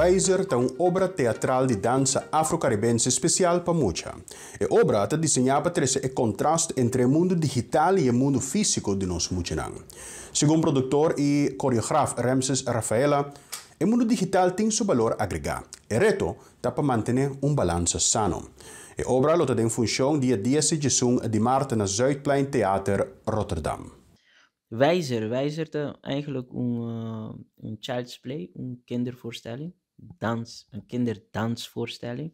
Wijzer ta un obra teatral di dansa afro-caribense special pa mucha. E obra ta diseña pa trece e contrast entre e mundo digital y e mundo fisico di nos muchanan. Segun productor y coreograf Ramses Rafaela, e mundo digital tin su balor agrega. E reto ta pa mantene un balansa sano. E obra lo ta den funcion dia 10 di maart na Zuidplein Theater, Rotterdam. Wijzer. Wijzer ta eigenlijk un child's play, un kindervoorstelling. Dans, een kinderdansvoorstelling.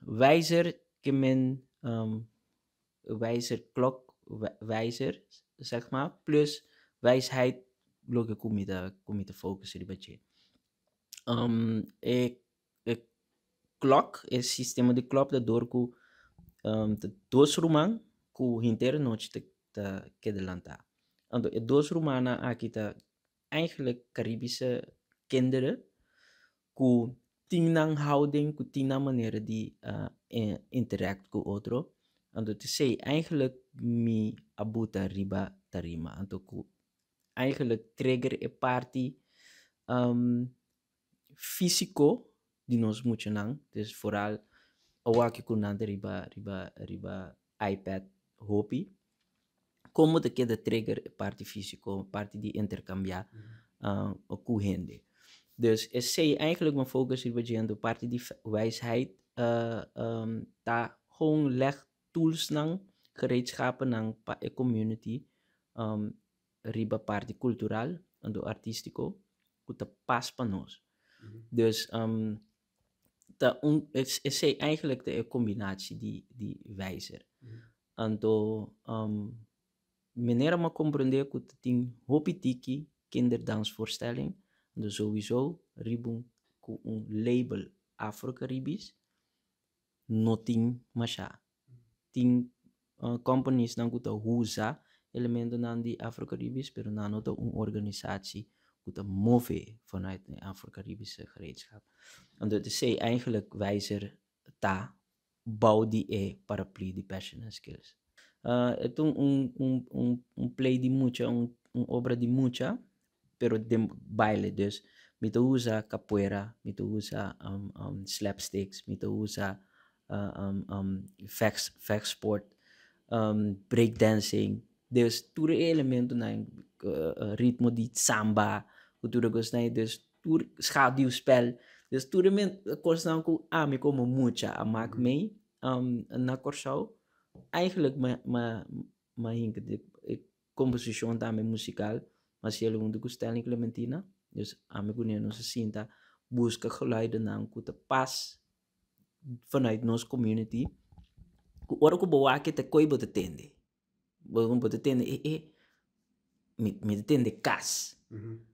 Wijzer, ke men wijzer klok, wijzer, zeg maar, plus wijsheid, loke ku mi ta focus riba dje. E klok, e sistema di klok, ta dor ku ta dos ruman ku henter anochi ta keda lantá. Anto, e dos rumannan aki ta eigenlijk Caribische kinderen ku tin nan houding, ku tin nan manera di interact ku otro. Anto, te sei eigenlijk mi a buta riba tarima. Anto, ku eigenlijk trigger e parti físiko di nos muchanan. Dus vooral awor ku nan ta riba iPad hopi. Kon ta keda trigger e parti físiko, parti di interkambiá ku hende. Dus esei eigenlijk mijn focus riba dje, parti di wijsheid ta gewoon leg tools nan, gereedschappen nan pa e community riba parti kultural anto artístiko ku ta pas pa nos. Dus ta un esei eigenlijk de combinatie di Wijzer. Anto manera m'a komprondé ku tin hopi tiki kinderdansvoorstelling, dus sowieso riba ku un label Afro-Caribisch no tin masha. Tin companies nan ku ta usa elementonan di Afro-Caribisch, pero nan no ta un organisatie ku ta move vanuit de Afro-Caribische gereedschap. Anto esei eigenlijk Wijzer ta bou di e paraplu di Passion and Skills. E ta un play di mucha, un obra di mucha, pero den baile. Dus mi ta usa capoeira, mi ta usa slapsticks, mi ta usa vechtsport, breakdancing. Dus tur e elementonan, ritmo di samba, tur e kosnan, dus tur schaduwspel. Dus tur e kosnan ku ami komo mucha a maak mee na Kòrsou. Eigenlijk m'a hinka e komposishon tambe musikal, m'a hasié huntu ku Stanley Clementina. Dus ami ku nos a sinta buska geluidennan ku ta pas vanuit nos community. Ku ora ku bo wak ta koi bo ta tende. Bo ta tende mi ta tende kas.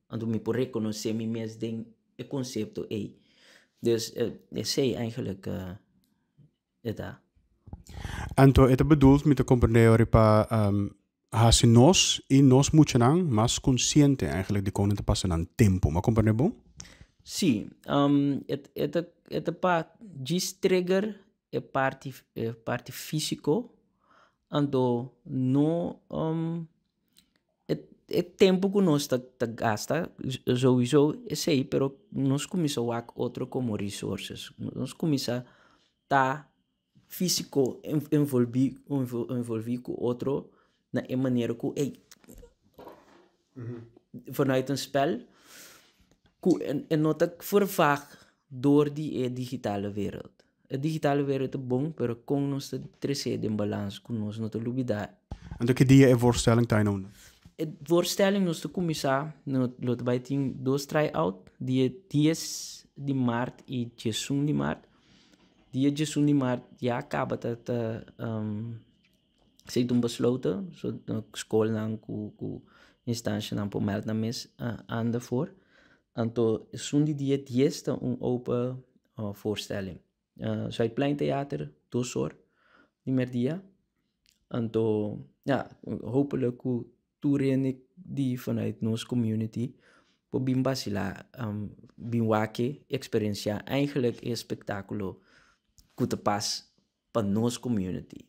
Anto mi por rekonosé mi mes den e konsepto ei. Dus esei eigenlijk e ta. Anto e ta bedoeld mi ta komprendé ori pa hasi nos i nos muchanan mas konsiente eigenlijk di kon ta pasa nan tempu. M'a komprendé bon? Sí, e ta pa djis trigger e parti físiko, anto no e tempu ku nos ta gasta sowieso esei, pero nos kuminsá wak otro komo resources. Nos kuminsá ta físiko envolví ku otro na e manera ku vanuit een spel ku e no ta vervaag door di e digitale wereld. E digitale wereld ta bon, pero kon nos ta trese den balans ku nos no ta lubidá. Anto ki dia e voorstelling ta in? E voorstelling nos ta kuminsá, no, lo ta bai tin dos try-out, dia 10 di maart i 11 di maart. Dia 11 di maart ya kaba ta sei besloten, so skolnan ku instansienan por meld nan mes aan daarvoor. Anto esun di dia 10 ta un open voorstelling. Zuidplein Theater, 2 or di merdia. Anto, ja, hopelijk ku tur hende di vanuit nos community por bin basilá, bin wak e eksperensiá eigenlijk e espektákulo ku ta pas pa nos community.